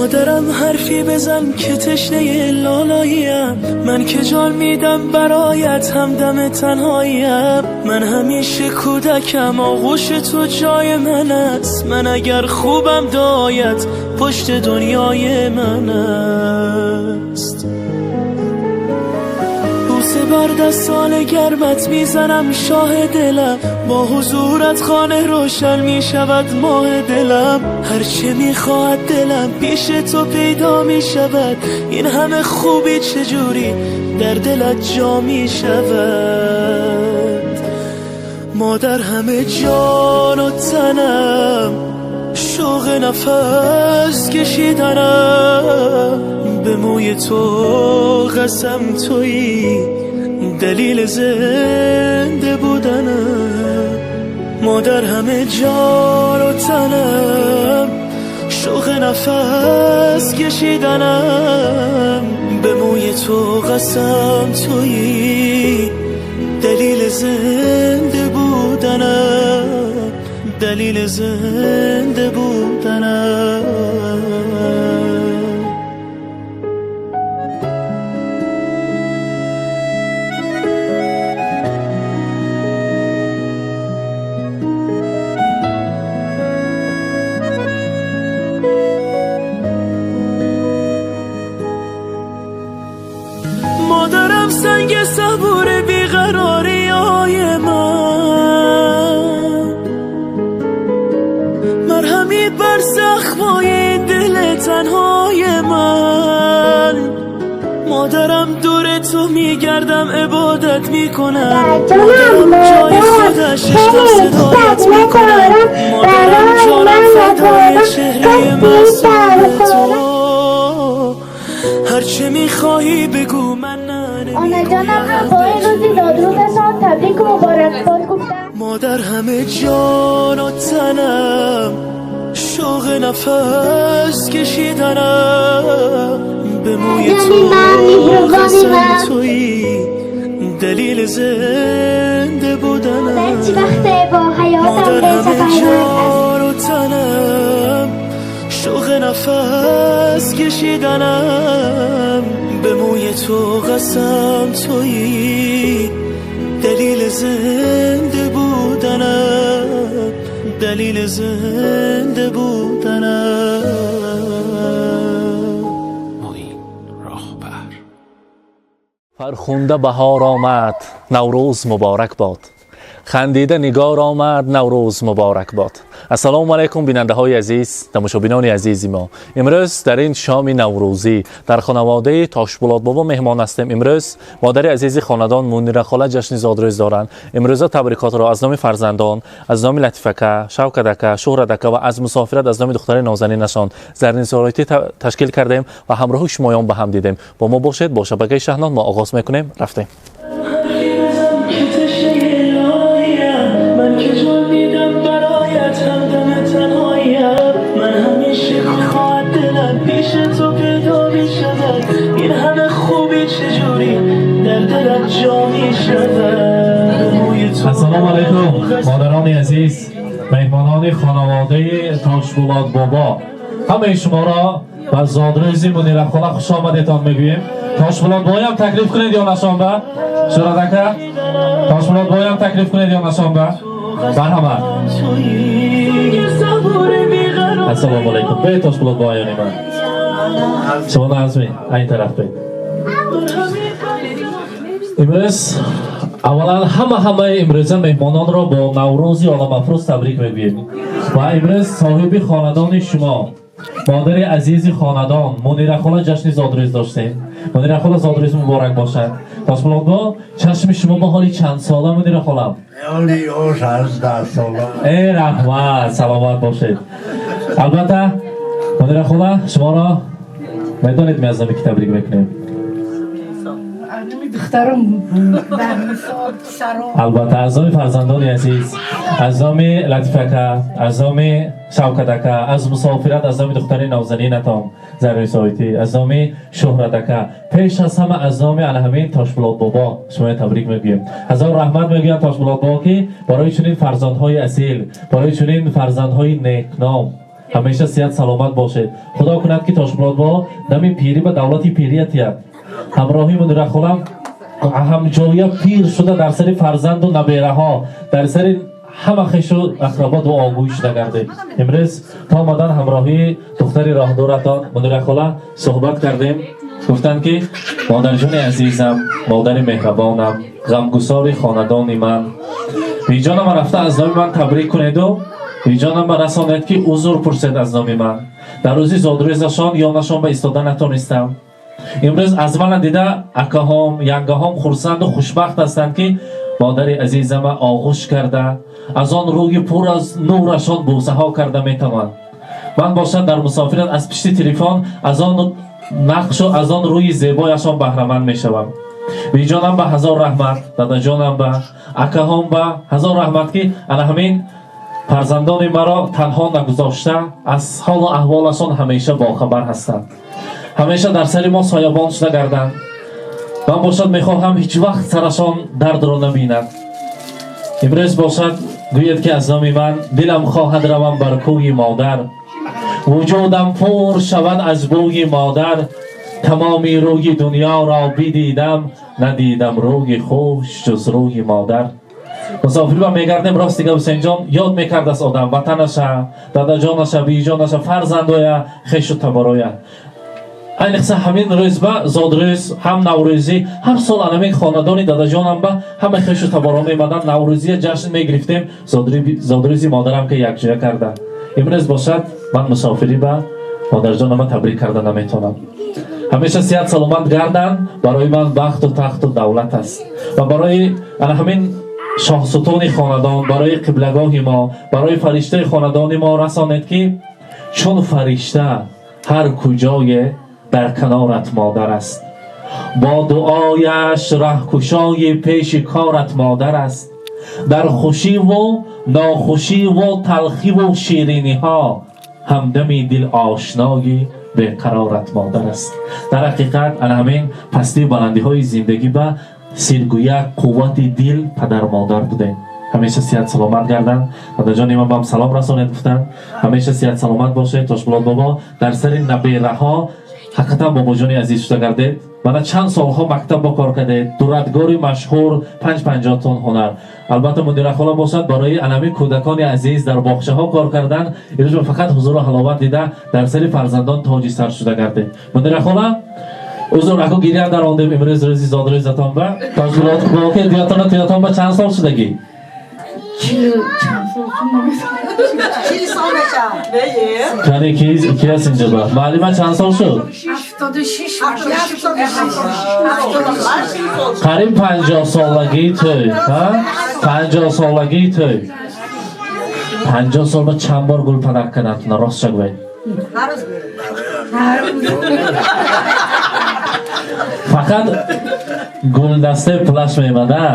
مادرم حرفی بزن که تشنه لالاییم، من که جان میدم برایت همدم تنهاییم، من همیشه کودکم آغوش تو جای من است، من اگر خوبم دایت پشت دنیای من است. بوسه بر دستان گرمت میزنم شاه دلم، با حضورت خانه روشن میشود ماه دلم، هرچه میخواهد دلم پیش تو پیدا میشود، این همه خوبی چجوری در دلت جا میشود. مادر همه جان و تنم، شوق نفس کشیدنم، به موی تو قسم تویی دلیل زنده بودنم. مادر همه جان و تنم، شوق نفس کشیدنم، به موی تو قسم تویی دلیل زنده بودنم، دلیل زنده بودنم. مادرم سنگ صبور بیقراری های من، مرهمی بر زخمای دل تنهای من، مادرم دور تو میگردم عبادت میکنم، مادرم جای خودش عشقم صدایت میکنم، مادرم جانم فدای چهره معصوم تو، هرچه میخواهی بگو من آنجانم هم با این روزی زادروزشان تبریک و مبارکباد گفتم. مادر همه جان و تنم، شوق نفس کشیدنم، به موی تو قسم تویی دلیل زنده بودنم. چی وقته با حیاتم مادر همه جان و تنم، شوق نفس کشیدنم، به موی تو قسم تویی دلیل زنده بودنم، دلیل زنده بودنم. معین راهبر. فرخنده بهار آمد نوروز مبارک باد، خندیده نگار آمد نوروز مبارک باد. السلام علیکم بیننده های عزیز، تماشابینان عزیز ما. امروز در این شام نوروزی در خانواده تاشبولات بابا مهمان هستیم. امروز مادر عزیز خاندان منیره خاله جشن زادروز دارند. امروز تبریکات را از نام فرزندان، از نام لطیفکه، شوکدکه، شهردکه و از مسافرت از نام دختر نازنینشان زرین سرایتی تشکیل کردیم و همراه شمایان به هم دیدیم. با ما باشید با شبکه شهنان ما آغاز میکنیم. رفتیم. السلام علیکم مادران عزیز، مهمانان خانواده تاشبولات بابا، همه شما را به زادروز منیره خاله خوش آمدیتان میگوییم. تاشبولات بابا هم تکلیف کنید یا نشانبه شرادکه، تاشبولات بابا هم تکلیف کنید یا نشانبه برهمه. السلام علیکم به تاشبولات بابایان من، شما نظمی این طرف بید. امروز اولا همه امروز مهمانان را با نوروز عالم افروز تبریک میگوییم و امروز صاحب خاندان شما مادر عزیز خاندان منیره خاله جشن زادروز داشتیم. منیره خاله زادروز مبارک باشد. تاشبولات با چشم شما با حالی چند ساله منیره خاله؟ حالی 18 ساله. ای رحمت، سلامت باشید. البته منیره خاله شما را میدانید می از نمی که تبریک میکنیم. دخترم البته از نام فرزندان عزیز، از نام لطیفکه، از نام شوکتکه، از مسافرت، از نام دختر نازنینتان زرین سایتی، از نام شهرتکه، پیش از همه از نام الهمین تاشبولات بابا شما تبریک میگویم. هزار رحمت میگویم تاشبولات بابا که برای چنین فرزندهای اصیل، برای چنین فرزندهای نیکنام Ҳамеша сиҳат саломат бошед. Худо кунад ки Тошмурод бобо дами пирӣ ба давлати пирия тиҳад. Ҳамроҳи Мунира холам ҳамҷоя пир шуда дар сари фарзанду набераҳо, дар сари ҳама хешу ақрабо дуогӯй шуда гардед. Имрӯз то омадан ҳамроҳии духтари роҳдуратон Мунира хола суҳбат кардем. Гуфтанд ки модарҷони азизам, модари меҳрабонам, ғамгусори хонадони ман, виҷонама рафта аз номи ман табрик кунеду виҷонама расонед ки узр пурсед аз номи ман. Дар рӯзи зодрӯзашон ёнашон ба истода натонистам. Имрӯз аз мана дида акаҳом, янгаҳом хурсанду хушбахт ҳастанд ки модари азизама оғӯш карда, аз он рӯи пур аз нурашон бӯсаҳо карда метавонанд. Ман бошад дар мусофират аз пишти телефон аз он нақшу аз он рӯи зебояшон баҳраманд мешавам. Виҷонам ба ҳазор раҳмат, дадаҷонам ба, акаҳом ба ҳазор раҳмат ки ана ҳамин фарзандони маро танҳо нагузошта, аз ҳолу аҳволашон ҳамеша бохабар ҳастанд. Ҳамеша дар сари мо соябон шуда гарданд. Ман бошад мехоҳам ҳеҷ вақт сарашон дардро набинад. Имрӯз бошад гӯяд ки аз номи ман дилам хоҳад равам бар кӯи модар, вуҷудам пур шавад аз бӯи модар, тамоми рӯи дунёро бидидам, надидам рӯи хуш ҷуз рӯи модар. Мусофирба мегардем, рост дига Ҳусейнҷон ёд мекардаст одам ватанаша, дадаҷонаша, биҷонаша, фарзандоя, хешу табороя. Айниқса ҳамин рӯзба зодрӯз, ҳам наврӯзӣ, ҳар сол анамин хонадони дадаҷонам ба ҳама хешу таборо мемаданд, наврӯзия ҷашн мегирифтем, зодрӯзи модарам ки якҷоя карда. Имрӯз бошад ман мусофирӣ ба модарҷонама табрик карда наметавонам. Ҳамеша сиҳат саломат гарданд, барои ман бахту тахту давлат аст ва барои ана ҳамин шоҳсутуни хонадон, барои қиблагоҳи мо, барои фариштаи хонадони мо расонед ки чун фаришта ҳар куҷое дар канорат модар аст, бо дуояш раҳкушои пеши корат модар аст, дар хушиву нохушиву талхиву шириниҳо ҳамдами дил ошнои беқарорат модар аст. Дар ҳақиқат ана ҳамин пастию баландиҳои зиндагӣ ба сиргӯяк қуввати дил падар модар будем. Ҳамеша сиҳат саломат гарданд. Дадаҷони ман бам салом расонед гуфтанд. Ҳамеша сиҳат саломат бошед. Тошбулод бобо дар сари набераҳо ҳақиқатан бобоҷони азиз шуда гардед. Мана чанд солҳо мактаб бо кор кардед, дурадгори машҳур 5-50 тон ҳунар. Албатта Мунира хола бошад барои анами кӯдакони азиз дар боғчаҳо кор кардан, имрӯз фақат ҳузуру ҳаловат дида дар сари фарзандон тоҷи сар шуда гардед. Мунира хола, узр аку гиря дарондем имрӯз рӯзи зодрӯзатон ба. Тошбулод бобо ки диётона тиётон ба чанд сол шудагӣ? Кани ки аст инҷо ба? Муаллима чанд сол шуд? 76. Қариб 50 солагии тӯй, ҳа? 50 солагии тӯй. 50 сол ба чанд бор гул падар карданд? Рост гӯед. Фақат гулдастаи пулаш мемада.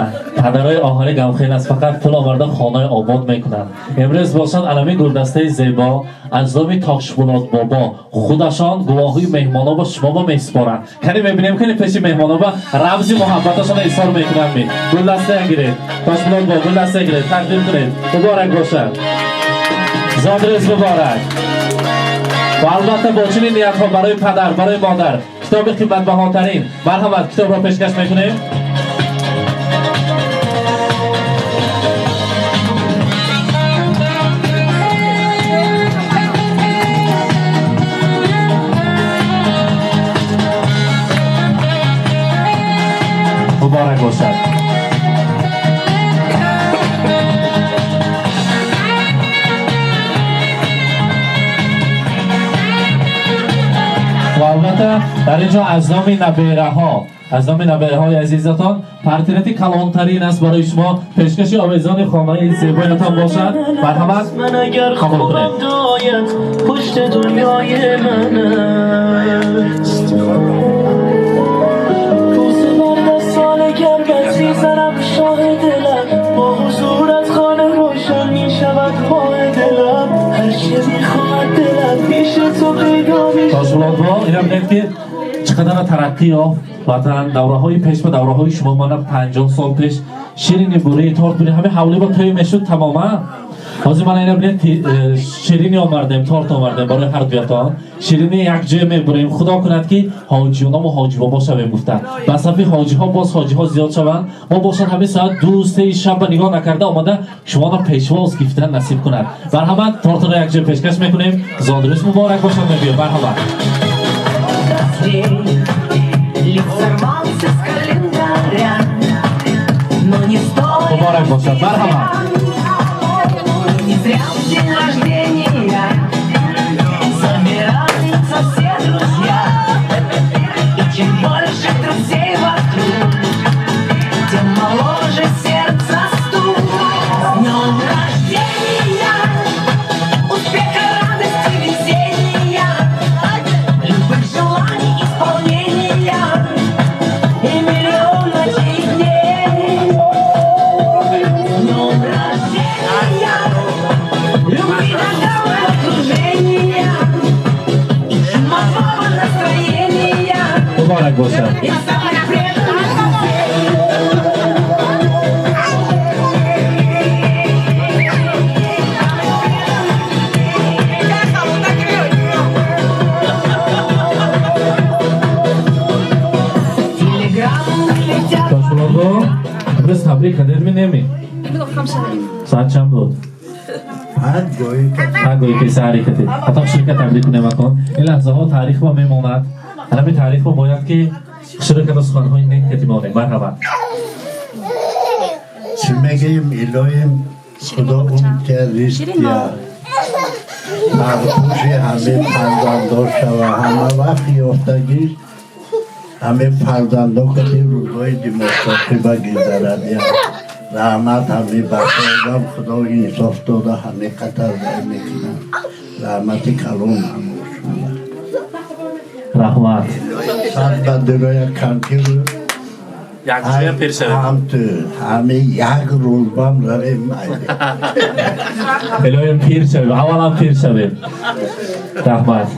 Падарои оҳанӣ гамхел аст, фақат пул оварда хонаи обод мекунанд. Имрӯз бошад анами гулдастаи зебо аз номи Тошбулод бобо худашон гувоҳии меҳмоно ба шумо ба месупоранд. Кани мебинем, кани пеши меҳмоно ба рамзи муҳаббаташон изҳор мекунанд. Ми гулдастая гиред, Тошбулод бобо гулдастая гиред, тақдим кунед. Муборак бошад, зодрӯз муборак. Ва албатта бо чунин ниятҳо барои падар, барои модар китоби қиматбаҳотарин, марҳамат, китобро пешкаш мекунем. Муборак бошад. Ва албатта дар ин ҷо аз номи набераҳо, аз номи набераҳои азизатон портрети калонтарин аст барои шумо, пешкаши овезони хонаи зебоятон бошад. Марҳамат, من اگر қабул кунед. خوبم دایت پشت دنیای من است. روز مرد از سال گربت میزنم شاه دلم، با حضورت خانه روشن میشود ماه دلم، هرچه میخواهد دلم پیش تو پیدا میشود. Тошбулод бобо, инам бинед ки чӣ қадар тараққӣ ёфт ватан. Давраҳои пеш ба давраҳои шумо мана 50 сол пеш ширини бурии торт бури ҳамин ҳавлӣ ба тӯй мешуд тамоман. Ҳозир мана ина бинед, ширинӣ омардем, торт омардем барои ҳар дуятон. Ширинӣ якҷоя мебурем. Худо кунад, ки ҳоҷионаму ҳоҷибобо шавем гуфта. Ба сафи ҳоҷиҳо боз ҳоҷиҳо зиёд шаванд. Мо бошад ҳамин соат 2-3 шаб ба нигоҳ накарда омада шуморо пешвоз гирифтан насиб кунад. Марҳамат, тортро якҷоя пешкаш мекунем. Зодрӯз муборак бошад мегӯем. Марҳамат. Лист сорвался с календаря, но не стоит. Муборак бошад. Марҳамат. Не зря в день рождения собираются все друзья. И чем больше друзей вокруг, тем моложе сердце стук. С днем рождения! Успеха, радости, везения, любых желаний исполнения и миллион ночей и дней. С днем рождения! Любви до окружения и чумового настроения. Муборак бошад. И самых преданных друзей. Телеграммы летят. Тошмуродбо, имрӯз табрик кардед ми неми? Соат чанд буд? Ҳар гоҳе ки Ҳар гоҳе ки саҳари катед. Ҳатто ширка табрик кунем акон. Ин лаҳзаҳо таърихро мемонад. Ҳамин таърихро бояд ки шурӯъ карда суханҳои нек кати монем. Марҳамат. Чӣ мегӯем, илоҳим худо он ки ризқ диҳад, сарпӯши ҳамаи фарзандо шава, ҳама вақт ёфтагиш ҳамаи фарзандо кати рӯзҳои димоқтоқиба гузарад. Раҳмат ҳамаи бачаҳоам, худо инсоф дода, ҳамаи қатар рай мекунад. Раҳмати калон ҳамошона. Раҳмат. Сад ба дироя камтиру Якҷоя пир шавем. Ҳамту ҳаме як рӯз бам равем, майли. Илоҳим пир шавем, аввалам пир шавем. Раҳмат.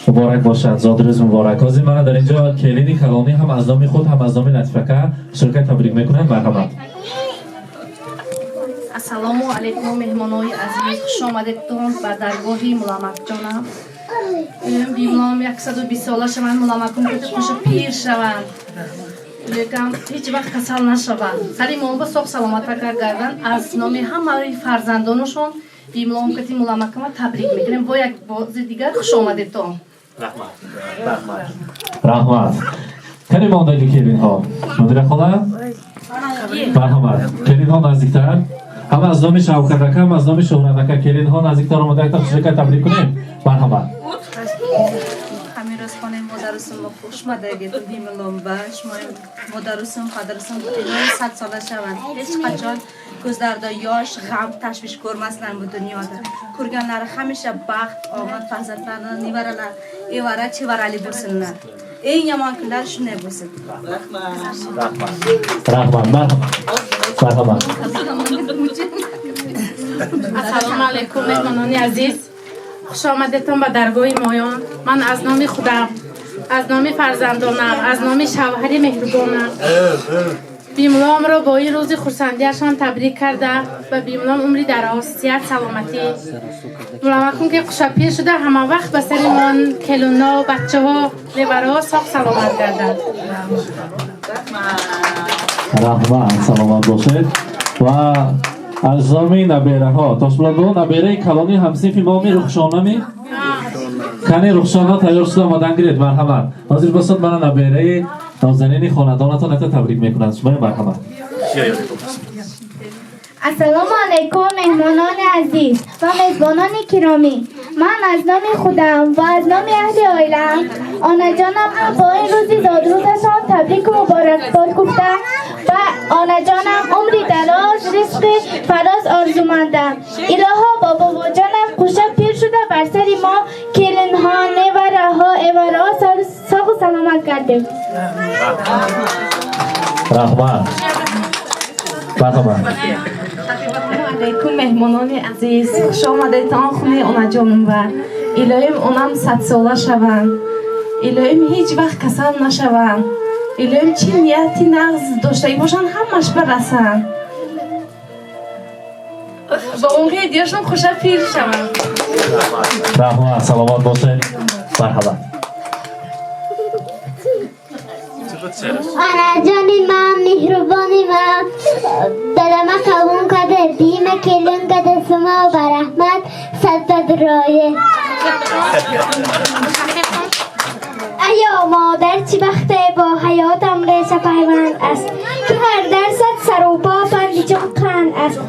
Муборак бошад, зодрӯз муборак. Ҳозир мана дар инҷо келини калонӣ ҳам аз номи худ, ҳам аз номи Латифака ширкат табрик мекунанд. Марҳамат. Ассалому алайкум, меҳмонои азиз, хуш омадедтон ба даргоҳи Мулламакҷонам. Бимлом 120 сола шаванд, Мулламакум кати қуша пир шаванд. Лекам ҳеҷ вақт касал нашаванд. Сари монба соғ саломат ака гарданд. Аз номи ҳамаи фарзандонашон бимлом кати Мулламакама табрик мекунем. Бо як бози дигар хуш омадедтон. Раҳмат. Раҳмат. Кани мондаги келинҳо? Нодира хола? Марҳамат. Келинҳо наздиктар. Ҳам аз номи Шавкат ака, ҳам аз номи Шуҳрат ака келинҳо наздиктар омада якта хушрика табрик кунем. Марҳамат. Ҳамин рӯз хонаи модарусум мо хуш омадагед, бимиломба. Шумо модарусум, падарусум илоҳи 100 сола шаванд. Ҳеҷ қачон ko'zlarida yosh, g'am, tashvish ko'rmaslar bu dunyoda. Ko'rganlari hamisha baxt, omad, farzandlarini nevaralar, evara, chevarali bo'lsinlar. Eng yomon kunlar shunday bo'lsin. Раҳмат. Марҳамат. Марҳамат. Ассалому алайкум, меҳмонони азиз, хуш омадетон ба даргоҳи моён. Ман аз номи худам, аз номи фарзандонам, аз номи шавҳари меҳрубонам бимломро бо ин рӯзи хурсандиашон табрик карда, ба бимлом умри дароз, сиҳат, саломатӣ мулавакун, ки хушапир шуда ҳама вақт ба сари мон келуно, бачаҳо, невараҳо соғ саломат гарданд. Раҳмат, саломат бошед. Ва аз номи набераҳо Тошмуродбо, набераи калони ҳамсинфи мо ми Рухшонами? Кани Рухшона тайёр шуда омадан гиред, марҳамат. Ҳозир босад мана набераи нозанини хонадонатон ята табрик мекунанд. Шумоя марҳамат. Ассалому алайкум, меҳмонони азиз ва мезбонони киромӣ. Ман аз номи худам ва аз номи аҳли оилаам онаҷонамро бо ин рӯзи зодрӯзашон табрику муборакбод гуфта, ба онаҷонам умри дароз, ризқи фароз орзумандам. Илоҳо, бо бобоҷонам қуша пир шуда бар сари мо келинҳо, невараҳо, эвараҳо соғу саломат гардем. Раҳмат. Марҳамат. Алайкум, меҳмонони азиз, хуш омадедтон хуни онаҷонум ва илоҳим онам 100 сола шаванд, илоҳим ҳеҷ вақт касал нашаванд, илоҳим чӣ нияти нағз доштагӣ бошанд, ҳамаш барасанд. Ба умри диёшон хуша пир шаванд. Раҳмат, саломат бошед. Марҳабат. Анаҷони ман, меҳрубони ман, дадама қабул карда, бима келин карда, шумо ба раҳмат, сад рое. Аё модар, чӣ бахте бо ҳаётам реша пайванд аст, ки ҳар дарсад сарупо панди чун қанд аст.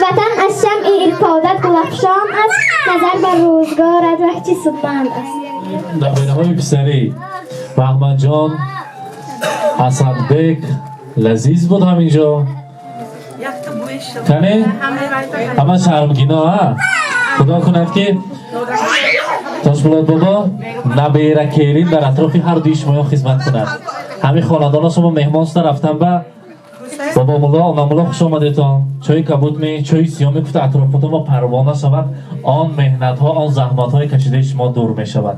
Ватан аз шамъи ирфодат гулафшон аст, назар бар рӯзгорат ваҳ чӣ судманд аст. Набераҳои писарӣ Раҳматҷон, Ҳасанбек, лазиз буд ҳаминҷо. Кане? Ҳама шармгино, а? Худо кунад ки Тошбулот бобо набера келин дар атрофи ҳар дуи шумоён хизмат кунад. Ҳамин хонадона шумо меҳмон шуда рафтан ба бобомулло, онамулло хуш омадетон. Чои кабуд ме, чои сиёҳ мегуфта атрофатон ва парвона шавад, он меҳнатҳо, он заҳматҳои кашидаи шумо дур мешавад.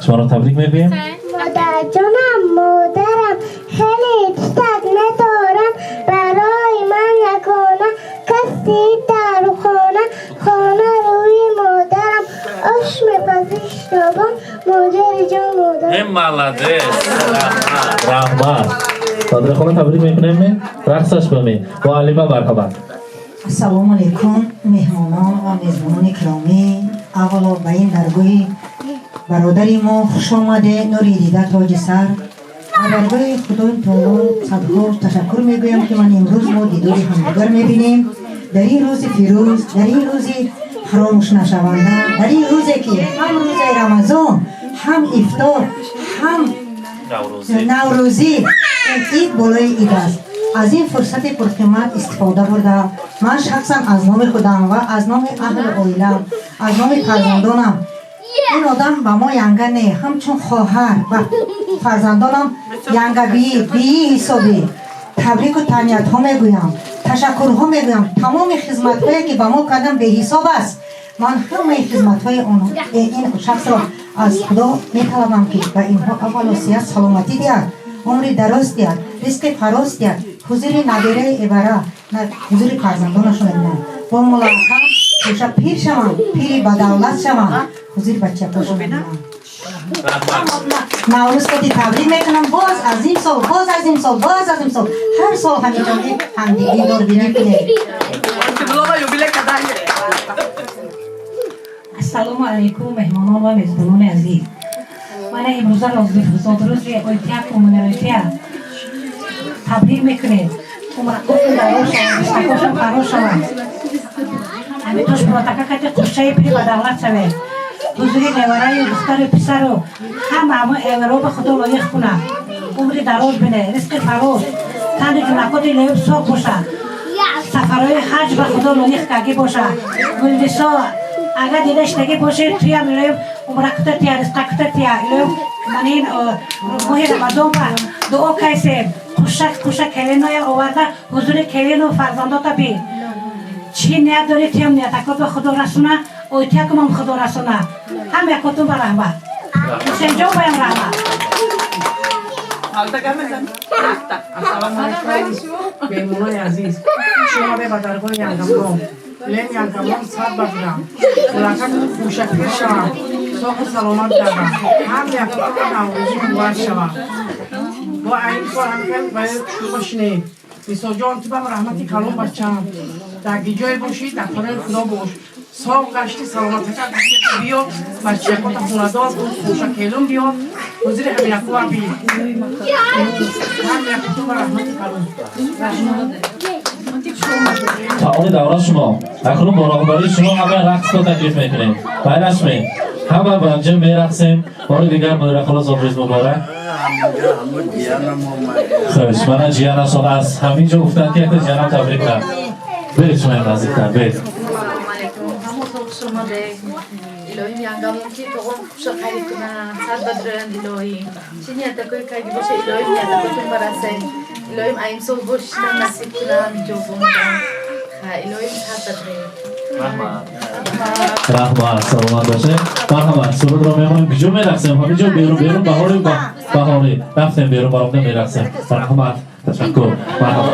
Шуморо табрик мегӯем. Модарҷонам, модарам, хеле дӯстат медорам. Барои ман ягона каси дар хона, хона рӯи модарам. Ош мепазӣ шитобон, модари ҷон, модарам. Э, молодец! Раҳмат. Садрахона табрик мекунем, ме? Рақсаш ба ме. Муаллима, марҳабат. Ассалому алайкум, меҳмонон ва мезбонони киромӣ. Аввало ба ин даргоҳи бародари мо хуш омаде, нури дида, тоҷи сар. Ба даргоҳи Худои таоло садҳо ташаккур мегӯям, ки ман имрӯз мо дидори ҳамдигар мебинем. Дар ин рӯзи фирӯз, дар ин рӯзи фаромӯшнашаванда, дар ин рӯзе ки ҳам рӯзаи Рамазон, ҳам ифтор, ҳам Наврӯзӣ, ид болои ид аст. Аз ин фурсати пурқимат истифода бурда, ман шахсан аз номи худам ва аз номи аҳли оилам, аз номи фарзандонам, ин одам ба мо янга не, ҳамчун хоҳар ва фарзандонам янгабиӣ биӣ ҳисобӣ табрику таҳниятҳо мегӯям, ташаккурҳо мегӯям. Тамоми хизматҳое ки ба мо кардам беҳисоб аст. Ман ҳамаи хизматҳои ин шахсро аз Худо металабам, ки ба инҳо аввало сиҳат, саломатӣ диҳад, умри дароз диҳад, ризқи фароз диҳад, ҳузури набираи эвара, ҳузури фарзандонашон бинанд, бо мулоқам хӯша пир шаванд, пири бадавлат шаванд, ҳузури бачакошон бинанд. Наврӯз кати табрик мекунам. Боз аз ин сол, боз аз ин сол, боз аз ин сол, ҳар сол ҳамиҷони ҳамдигӣ дорбинӣ кунем. Ассалому алайкум, меҳмонон ва мезбонони азиз. Мана имрӯза зодрӯзи ойтия коммуналития табрик мекунем. Умракошон дароз шаванд, ризқакошон фароз шаванд. Ҳамин тошбулотака кати қушчаи пири ба давлат шавед. Ҳузури невараю духтару писару ҳама ҳамо эваро ба Худо лоиқ кунад. Умри дароз бине, ризқи фароз, тани ҷунакоти лоиқ соғ бошад. Сафарҳои ҳаҷ ба Худо лоиқ кагӣ бошад. Гулнисо, агар дида шидагӣ бошед, туям илоҳим умра кута тия, ризқа кута тия. Илоҳим ман ин моҳи Рамазон ба дуо кайсем. Қуша қуша келиноя оварда ҳузури келину фарзандота би. Чӣ ният дорӣ, туям ниятакот ба Худо расуна, ойтиякумам Худо расуна. Ҳам якотун ба раҳмат. Ҳусенҷон баям раҳмат. Ассалому алайкум, меҳмонони азиз. Хуш омадед ба даргоҳи Янгамлон. Лем Янгамлон сад ба будам. Мулакат хушапир шавам, соғу саломат гардам. Ҳам якотун наврӯзӣ муборак шавам. Бо айн кор ҳамкар ба шумо шинем. Нисоҷон, ту бам раҳмати калон бачам. Дар гиҷое бошӣ, дар паноҳи Худо бош. Соғ гашти, саломатака биё, бачаякота хонадор хуша келун биё, ҳузури ҳаминакува би. Ҳам якотун ба раҳмати калон. Фаъоли давра шумо. Акнун бо роҳбарии шумо ҳама рақсро таклиф мекунем. Байраш ме. Ҳама банҷа мерақсем. Бори дигар мударахола зодрӯз муборак. Хуш, мана ҷиянашон аз ҳамин ҷо гуфтанд ки якта ҷиянам табрик кунад. Беред шумо наздиктар, беред. Ассалому алайкум. Ҳаматон хуш омадед. Илоҳим янгамон ки тоғон хуша қариб кунанд, сад бадроянд илоҳим. Чӣ ниятакои карди боша, илоҳим ниятакотон барасед. Илоҳим аимсол бошиштан насиб кунанд, иҷобондан. Ха, илоҳим сад бадроянд. Раҳмат. Раҳмат, саломат бошед. Марҳамат, сурудро мехонем. Куҷо мерақсем? Ҳамин ҷо берун, берун баҳори баҳорӣ. Рафтем берун, баромада мерақсем. Раҳмат. Ташаккур. Марҳабо.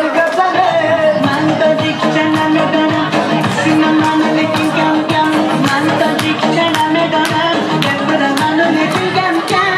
من تاجیکچه نمیدانم سینه من لیکن کم کم من تاجیکچه نمیدانم دل من لیکن کم کم.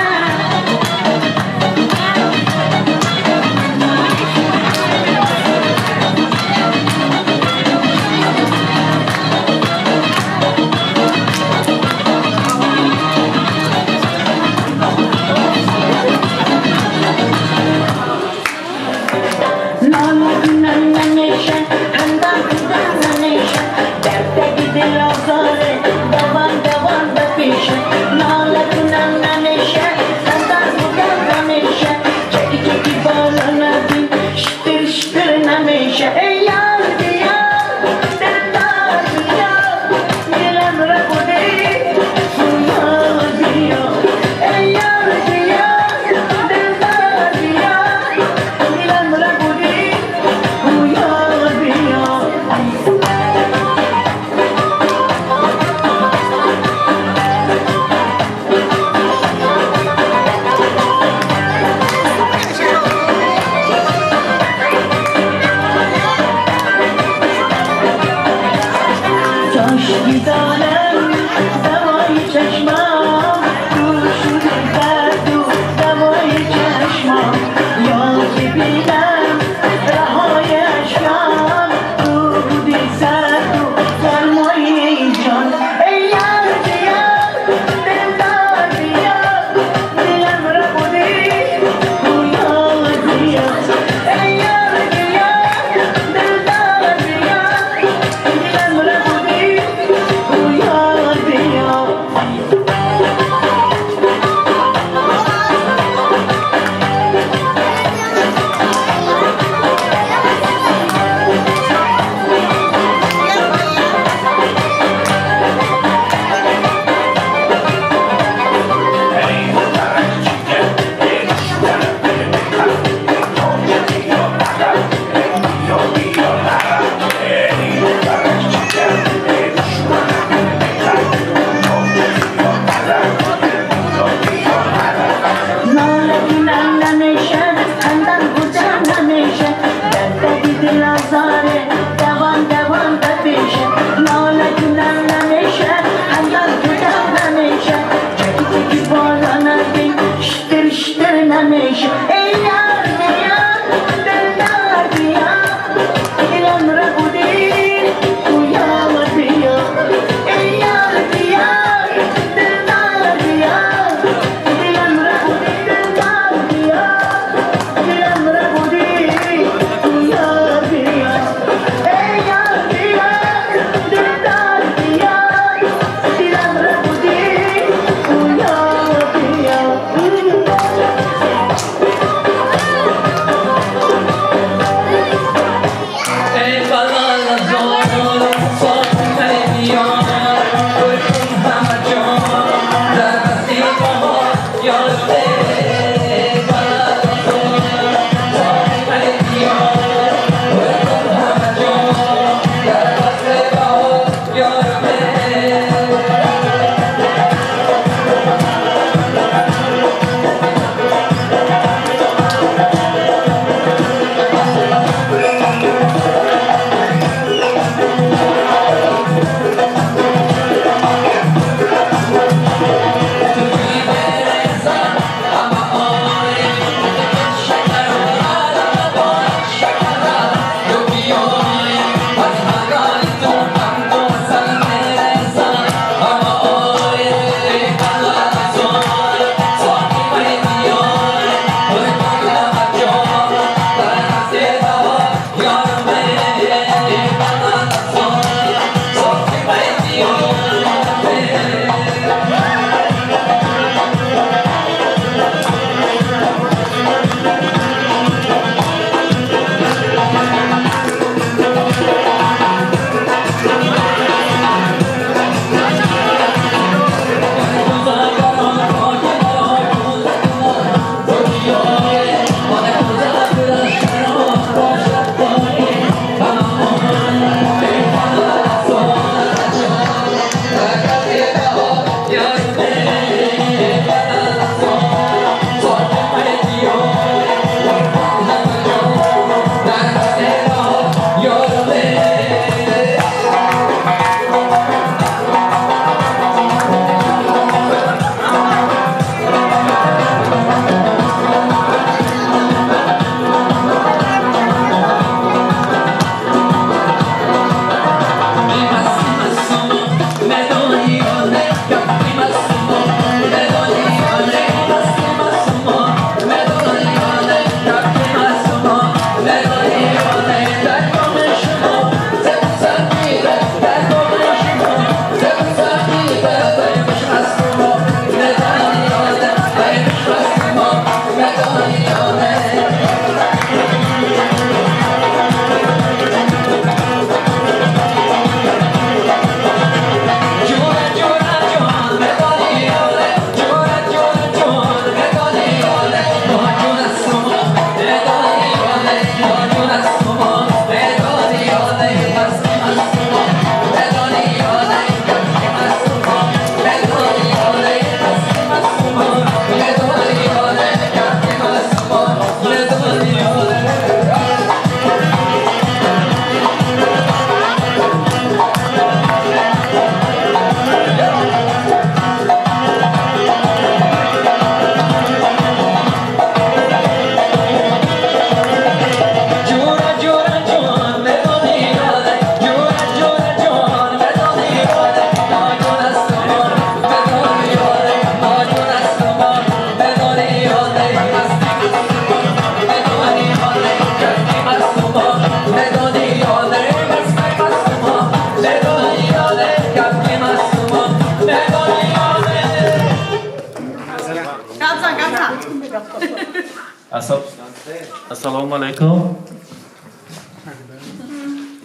Ассалому алайкум.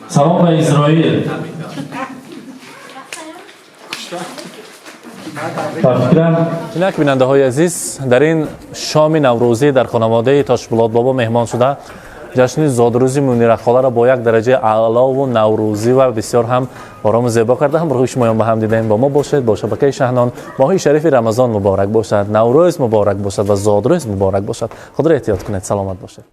Салом ба Исроил. Ба фикрам, инак, бинандаҳои азиз, дар ин шоми наврӯзӣ дар хонаводаи Тошбулот бобо меҳмон шуда, ҷашни зодрӯзи Мунира холаро бо як дараҷаи аълову наврӯзӣ ва бисёр ҳам орому зебо карда, ҳамроҳи шумоён ба ҳам дидаем. Бо мо бошед, бо шабакаи Шаҳнон. Моҳи шарифи Рамазон муборак бошад, Наврӯз муборак бошад ва зодрӯз муборак бошад. Худро эҳтиёт кунед, саломат бошед.